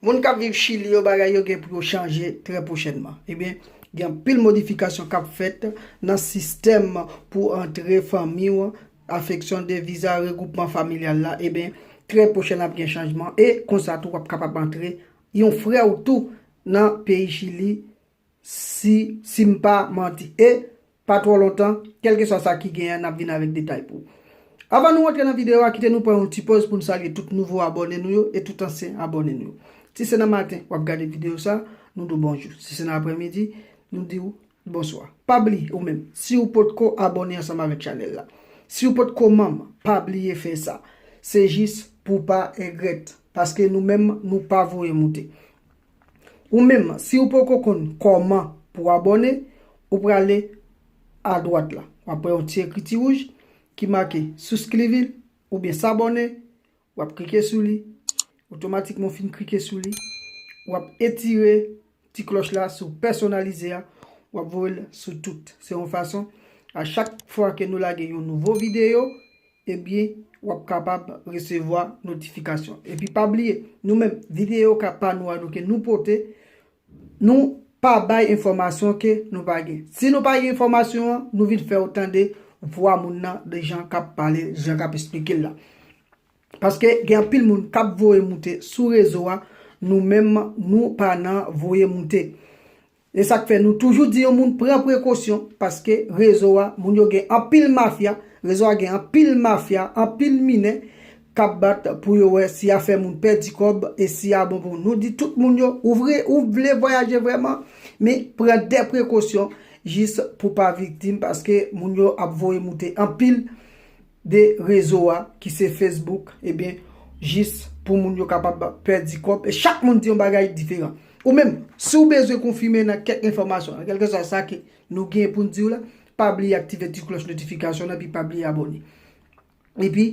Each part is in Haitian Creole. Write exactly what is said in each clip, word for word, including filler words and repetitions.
Moun k ap viv Chili yo, bagay yo gen pou yo chanje trè pwochènman. Ebyen, gen anpil modifikasyon k ap fèt nan sistèm pou antre fanmi w, afeksyon de viza, regwoupman familyal la. Ebyen, trè pwochèn ap gen chanjman e konsa tou w ap kapab antre yon frè w tou nan peyi Chili, si, si m pa manti. E pa twò lontan, kèlkeswa sa ki genyen an, n ap vin avèk detay pou ou. Avan nou rantre nan videyo a, kite nou pran yon ti pòz pou n salye tout nouvo abòne nou yo e tout ansyen abòne nou yo. Si se nan maten w ap gade videyo sa, nou di w bonjou. Si se nan aprèmidi, nou di w bonswa. Pa bliye, ou menm, si w potko abòne ansanm avèk chanèl la, si w potko manm, pa bliye fè sa. Se jis pou w pa regrèt, paske nou menm, nou pa voye moute. Ou menm, si w poko konn kòman pou w abòne, ou prale adwat la. W ap wè yon ti ekriti wouj ki make souskrivil oubyen sabòne. W ap klike sou li. Otomatikman w fin klike sou li, w ap etire ti klòch la sou pèsonalize a, w ap voye l sou tout. Se yon fason, a chak fwa ke nou lage yon nouvo videyo, ebyen, w ap kapab resevwa notifikasyon. Epi pa bliye, nou menm, videyo ka pa nou a nou ke nou pote, nou pa bay enfòmasyon ke nou pa gen. Si nou pa gen enfòmasyon an, nou vin fè w tande vwa moun nan, de jan k ap pale, jan k ap esplike l la. Paske gen anpil moun k ap voye moute sou rezo a, nou menm, nou pa nan voye moute. E sa k fè nou toujou di yon moun pran prekosyon, paske rezo a, moun yo gen anpil mafya, rezo a gen anpil mafya, anpil minè k ap bat pou yo wè si y a fè moun pèdi kòb e si y a bon pou moun. Nou di tout moun yo, ou vre, ou vle vwayaje vrèman, men pran de prekosyon jis pou pa viktim, paske moun yo ap voye moute anpil de rezo a, ki se Facebook, ebyen, jis pou moun yo kapab pèdi kòb. E chak moun di yon bagay diferan. Ou menm, si w bezwen konfime nan kèk enfòmasyon, nan kèlkeswa sa ke nou gen pou n di w la, pa bliye aktive ti klòch notifikasyon nan, epi pa bliye abòne. Epi,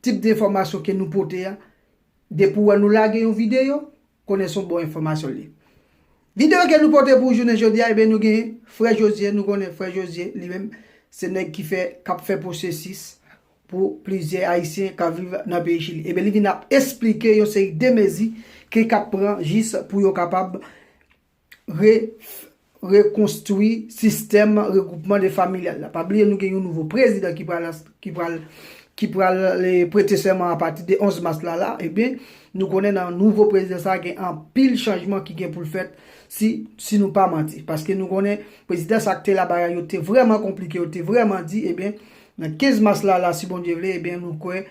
tip de enfòmasyon ke nou pote a, depi w wè nou lage yon videyo, konnen se yon bon enfòmasyon li ye. Videyo ke nou pote pou jounen jodi a, ebyen, nou gen frè Jozye, nou konnen frè Jozye, li menm, se nèg ki fè, k ap fè pwosesis pou plizyè Ayisyen k ap viv nan peyi Chili. Ebyen, li vin ap esplike yon seri de mezi ke k ap pran jis pou yo kapab re-, rekonstwi sistèm regwoupman de familyal la. Pa bliye, nou gen yon nouvo prezidan ki pral, ki pral, ki pral, eh, prete sèman apati de onz mas la, la. Ebyen, nou konnen nan nouvo prezidan sa a gen anpil chanjman ki gen pou l fèt si, si nou pa manti. Paske nou konnen prezidan sa a ki te la, bagay yo te vrèman konplike, yo te vrèman di, ebyen, nan kenz mas la, la, si Bondye vle, ebyen, nou kwè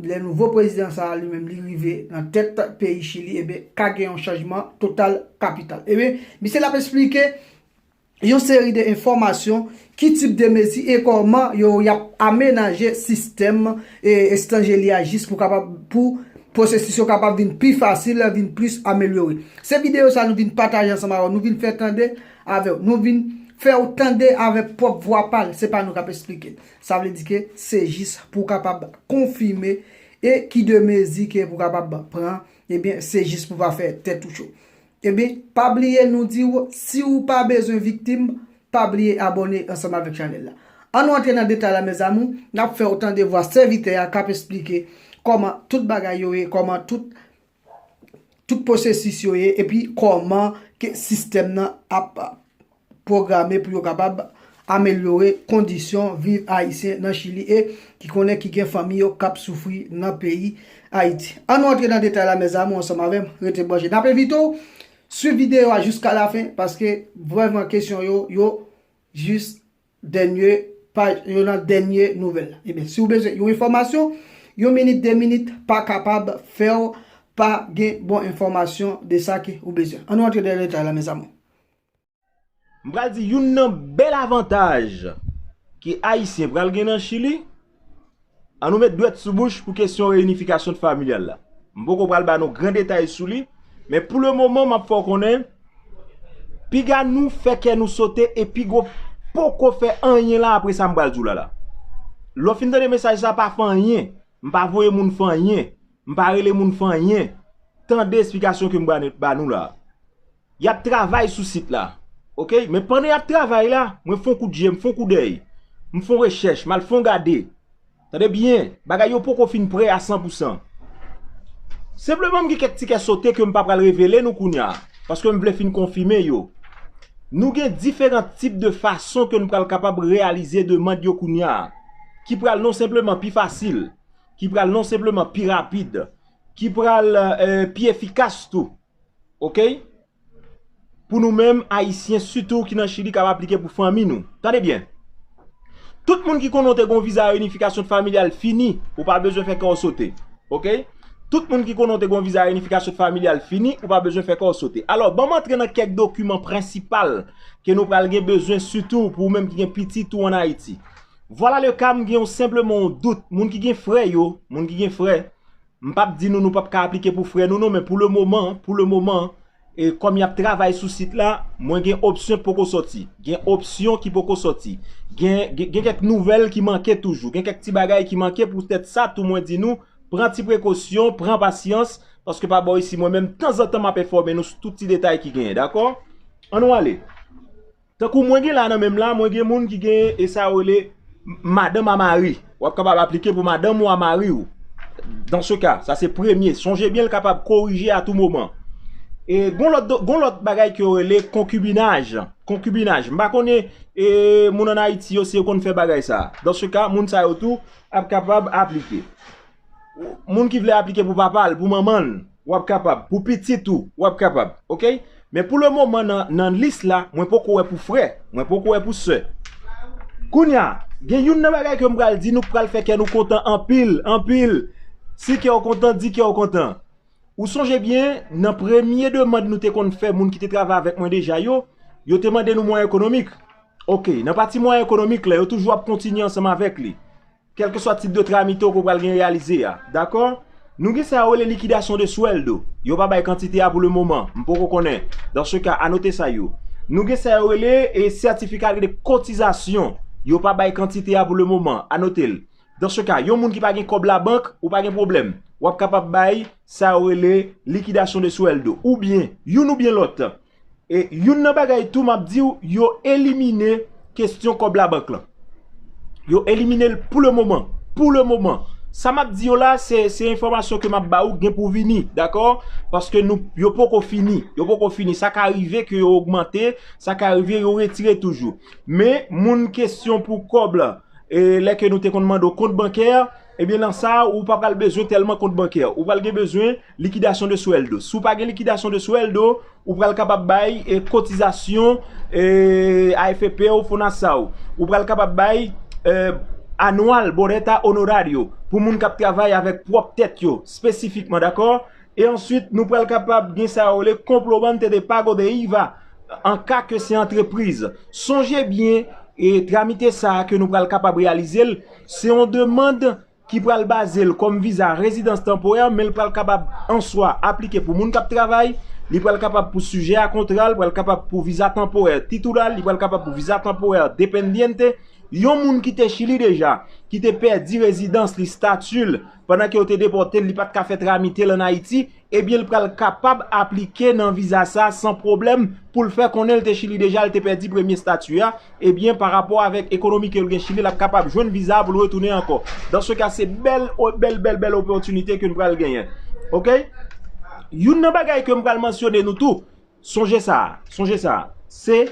lè nouvo prezidan sa a li menm li rive nan tèt peyi Chili, ebyen, ka gen yon chanjman total kapital. Ebyen, misye l ap esplike yon seri de enfòmasyon, ki tip de mezi e kòman yo y ap amenaje sistèm, e, estranjeri a jis pou kapab, pou pwosesis yo kapab vin pi fasil, vin plis amelyore. Se videyo sa nou vin pataje ansanm avè w, nou vin fè tande avè w, nou vin fè w tande avèk pwòp vwa pa l, se pa nou k ap esplike l. Sa vle di ke se jis pou w kapab konfime e ki de mezi ke pou w kapab pran, ebyen, se jis pou w pa fè tèt ou cho. Ebyen, pa bliye nou di w, si w pa bezwen viktim, pa bliye abòne ansanm avèk chanèl la. Ann nou antre nan detay la, mes amours, n ap fè w tande vwa sèvitè a k ap esplike kòman tout bagay yo ye, kòman tout, tout pwosesis yo ye, epi kòman ke sistèm nan ap pwograme pou yo kapab amelyore kondisyon viv Ayisyen nan Chili e ki konnen ki gen fanmi yo k ap soufri nan peyi Ayiti. Ann nou antre nan detay la, mes amours, ansanm avè m, rete branche. N ap envite w swiv videyo a jiska lafen, paske vrèman kesyon yo, yo jis dènye paj, yo nan dènye nouvèl la. Ebyen, si w bezwen yon enfòmasyon, yon minit, de minit pa kapab fè w pa gen bon enfòmasyon de sa ke ou bezwen. Ann nou antre nan detay la, mes amours. M pral di youn nan bèl avantaj ke Ayisyen pral gen nan Chili. Ann nou met dwèt sou bouch pou kesyon reyinifikasyon familyal la. M poko pral ba nou gran detay sou li, men pou le moman, m ap fè w konnen, piga nou fè kè nou sote e piga w poko fè anyen la apre sa m pral di w la la. Lè w fin tande mesaj sa, pa fè anyen. M pa voye moun fè anyen. M pa rele moun fè anyen. Tande esplikasyon ke m ba, ba nou la. Y ap travay sou sit la. Oke? Men pandan y ap travay la, mwen fè yon kout je, m fè yon koudèy. M fè yon rechèch, m al fè yon gade. Tande byen, bagay yo poko fin prè a san pou san. Senpleman, m gen kèk ti kè sote ke m pa pral revele nou kounye a, paske m vle fin konfime yo. Nou gen diferan tip de fason ke nou pral kapab reyalize demann yo kounye a, ki pral non senpleman pi fasil, ki pral non senpleman pi rapid, ki pral, eh, pi efikas tou. Oke? Pou nou menm, Ayisyen sitou ki nan Chili k ap aplike pou fanmi nou. Tande byen. Tout moun ki konnen w te gen yon viza reyinifikasyon familyal fini, ou pa bezwen fè kè w sote. Oke? Tout moun ki konnen w te gen yon viza reyinifikasyon familyal fini, ou pa bezwen fè kè w sote. Alò, ban m antre nan kèk dokiman prensipal ke nou pral gen bezwen, sitou pou ou menm ki gen pitit ou ann Ayiti. Vwala le ka, m gen yon senpleman yon dout. Moun ki gen frè yo, moun ki gen frè, m p ap di nou nou p ap ka aplike pou frè nou non, men pou le moman, pou le moman, e kòm y ap travay sou sit la, mwen gen opsyon poko sòti. Gen opsyon ki poko sòti. Gen, gen, gen kèk nouvèl ki manke toujou. Gen kèk ti bagay ki manke, poutèt sa tou mwen di nou, pran ti prekosyon, pran pasyans, paske pa bò isi mwen menm, tanzantan m ap enfòme nou sou tout ti detay ki genyen, dakò? Ann nou ale. Tankou mwen gen la nan menm la, mwen gen moun ki gen, e sa yo rele m-, madanm a mari. W ap kapab aplike pou madanm ou a mari w. Dans ce cas, sa se premye. Sonje byen, l kapab korije a tou moman. E gon lòt do-, gon lòt bagay ke yo rele konkibinaj. Konkibinaj. M pa konnen, e, moun ann Ayiti yo, si yo konn fè bagay sa. Dans ce cas, moun sa yo tou ap kapab aplike. Moun ki vle aplike pou papa l, pou manman l, w ap kapab. Pou pitit ou, w ap kapab. Oke? Men pou le moman, nan, nan lis la, mwen poko wè pou frè, mwen poko wè pou sè. Kounye a, gen youn nan bagay ke m pral di nou k pral fè kè nou kontan anpil, anpil. Si kè w kontan, di kè w kontan. Ou sonje byen, nan premye demann nou te konn fè moun ki te travay avèk mwen deja yo, yo te mande nou mwayen ekonomik. Oke, nan pati mwayen ekonomik la, yo toujou ap kontinye ansanm avèk li. Kèlkeswa tip de tramite w ke w pral gen reyalize a. Dakò? Nou gen sa yo rele likidasyon de swèldo. Yo pa bay kantite a pou le moman. M poko konnen. Dans ce cas, anote sa yo. Nou gen sa yo rele, e, sètifika de kotizasyon. Yo pa bay kantite a pou le moman. Anote l. Dans ce cas, yon moun ki pa gen kòb labank, ou pa gen pwoblèm. W ap kapab bay sa yo rele likidasyon de swèldo. Oubyen, youn oubyen lòt. E youn nan bagay tou m ap di w, yo elimine kesyon kòb labank lan. Yo elimine l pou le moman. Pou le moman. Sa m ap di yo la, se, se enfòmasyon ke m ap ba ou gen pou vini, dakò? Paske nou, yo poko fini. Yo poko fini. Sa ka rive ke yo ogmante, sa ka rive yo retire toujou. Men, moun kesyon pou kòb la, e lè ke nou te konn mande w kont bankè, ebyen, nan sa, ou pa pral bezwen tèlman kont bankè. Ou pral gen bezwen likidasyon de swèldo. Si w pa gen likidasyon de swèldo, ou pral kapab bay, e, kotizasyon, e, A F P ou, Fonasa ou. Ou pral kapab bay, e, anwal, boleta onorario, pou moun k ap travay avèk pwòp tèt yo, espesifikman, dakò? E answit, nou pral kapab gen sa yo rele complemento de pago de iva, an ka ke se antrepriz. Sonje byen, e tramite sa a ke nou pral kapab reyalize l, se yon demann ki pral baze l kòm viza rezidans tanporè, men l pral kapab answa aplike pou moun k ap travay, li pral kapab pou sijè a kontra, l pral kapab pou viza tanporè titulal, li pral kapab pou viza tanporè dependiente. Yon moun ki te Chili deja, ki te pèdi rezidans li, stati l, pandan ke yo te depòte l, li pa t ka fè tramite l ann Ayiti, ebyen, l pral kapab aplike nan viza sa a san pwoblèm pou l fè konnen l te Chili deja, l te pèdi premye stati a, ebyen, pa rapò avèk ekonomi ke l gen Chili, l ap kapab jwenn viza a pou l retounen ankò. Dans ce cas, se bèl, bèl, bèl, bèl opòtinite ke n pral genyen. Oke? Youn nan bagay ke m pral mansyone nou tou, sonje sa, sonje sa, se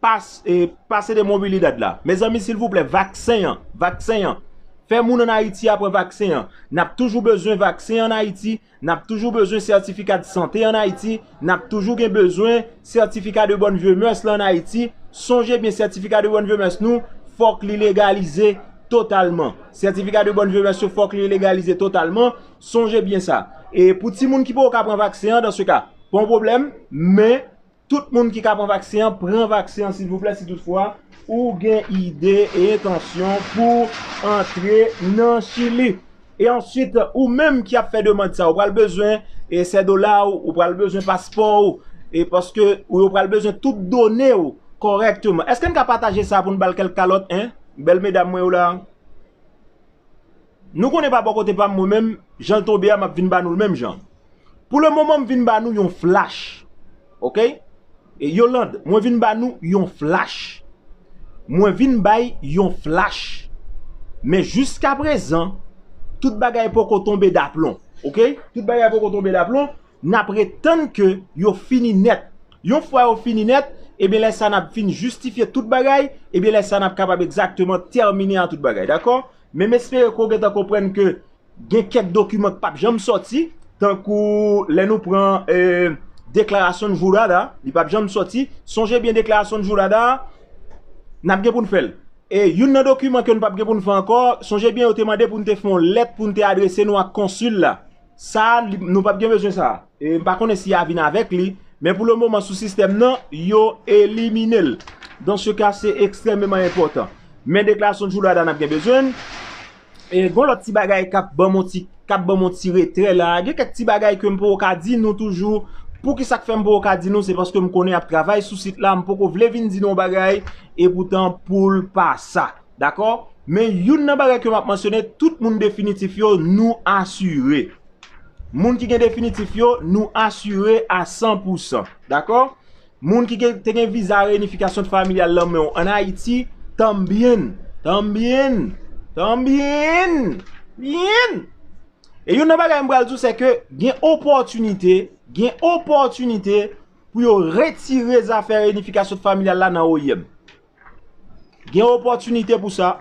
pas-, e, pase de mobilidad la. Mezanmi, silvouplè, vaksen an, vaksen an. Fè moun ann Ayiti a pran vaksen an. N ap toujou bezwen vaksen ann Ayiti. N ap toujou bezwen sètifika de sante ann Ayiti. N ap toujou gen bezwen sètifika de bonne vieille mœurs la ann Ayiti. Sonje byen, sètifika de bonne vieille mœurs nou, fòk li legalize totalman. Sètifika de bonne vieille mœurs yo, fòk li legalize totalman. Sonje byen sa. E pou timoun ki poko ka pran vaksen an, dans ce cas, pa yon pwoblèm, men tout moun ki ka pran vaksen an, pran vaksen an, silvouplè, si toutfwa ou gen ide e entansyon pou antre nan Chili. E answit, ou menm ki ap fè demann sa, ou pral bezwen, e, sèdola w, ou pral bezwen paspò w, e paske ou, yo pral bezwen tout done w kòrèkteman. Èske n ka pataje sa pou n ba l kèk kalòt, en? Bèl medam mwen yo la. Nou konnen pa bò kote pa m, mwen menm, jan l tonbe a, m ap vin ba nou l menm jan. Pou le moman, m vin ba nou yon flash. Oke? E Yolande, mwen vin ba nou yon flash. Mwen vin bay yon flash. Men jiskaprezan, tout bagay poko tonbe daplon. Ok? Tout bagay poko tonbe daplon, n ap ret tann ke yo fini nèt. Yon fwa yo fini nèt, ebyen lè sa n ap fin jistifye tout bagay, ebyen lè sa n ap kapab egzakteman tèmine a tout bagay, dakò? Men m espere ke w gentan konprann ke gen kèk dokiman k p ap janm sòti, tankou lè nou pran eh, deklarasyon Joudada, li p ap janm sòti. Sonje byen deklarasyon Joudada, n ap gen pou n fè l. E youn nan dokiman ke n p ap gen pou n fè ankò, sonje byen yo te mande pou n te fè yon lèt pou n te adrese nou ak konsil la. Sa, li- nou p ap gen bezwen sa. E m pa konnen si y a vin avèk li, men pou le moman sou sistèm nan, yo elimine l. Dans ce cas, c'est extrêmement important. Men deklarasyon Joudada n ap gen bezwen l. E gon lòt ti bagay k ap ban m on ti k ap ban m on ti retrè la. Gen kèk ti bagay ke m poko ka di nou toujou. Poukisa k fè m poko ka di nou? Se paske m konnen y ap travay sou sit la. M poko vle vin di nou yon bagay, epoutan pou l pa sa. Dakò? Men youn nan bagay ke m ap mansyone, tout moun definitif yo, nou asire. Moun ki gen definitif yo, nou asire a san pou san. Dakò? Moun ki gen, te gen viza reyinifikasyon familyal nan men w ann Ayiti, tanbyen, tanbyen, tanbyen, byen. E youn nan bagay m pral di w, se ke gen opòtinite, gen opòtinite pou yo retire zafè reyinifikasyon familyal la nan O I M. Gen opòtinite pou sa.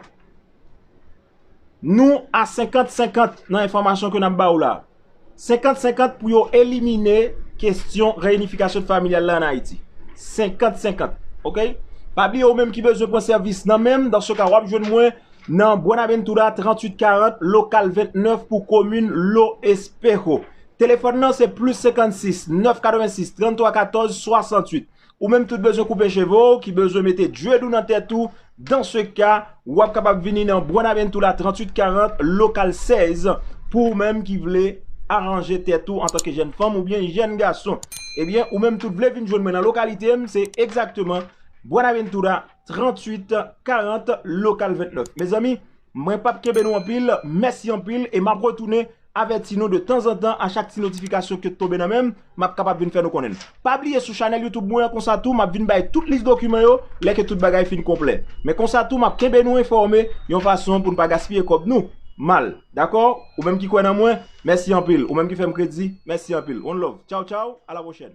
Nou a senkant senkant nan enfòmasyon ke n ap ba w la. Senkant senkant pou yo elimine kesyon reyinifikasyon familyal la ann Ayiti. Senkant senkant, ok? Pa bliye ou menm ki bezwen pran sèvis nan men m, dans ce cas, w ap jwenn mwen nan Buenaventura tranntuit karant, lokal ventnèf pou komin Lo Espejo. Telefòn nan se plis senkannsis, nèf katrevensis, tranntwa katòz, swasanntuit. Ou menm tout bezwen koupe cheve w, ki bezwen mete dread ou nan tèt ou, dans ce cas, w ap kapab vini nan Buenaventura tranntuit karant, lokal sèz, pou ou menm ki vle aranje tèt ou antanke jèn fanm oubyen jèn gason. Ebyen, ou menm tout vle vin jwenn mwen nan lokalite m, se egzakteman Buenaventura tranntuit karant, lokal ventnèf. Mezanmi, mwen p ap kenbe nou anpil, mèsi anpil, e m ap retounen avèti nou de tanzantan a chak ti notifikasyon ke tonbe nan men m, m ap kapab vin fè nou konnen. Pa bliye sou chanèl YouTube mwen an konsa tou, m ap vin bay tout lis dokiman yo lè ke tout bagay fin konplè. Men konsa tou, m ap kenbe nou enfòme yon fason pou n pa gaspiye kòb nou mal. Dakò? Ou menm ki kwè nan mwen, mèsi anpil. Ou menm ki fè m kredi, mèsi anpil. One love. Tchaw, tchaw. A la pwochèn.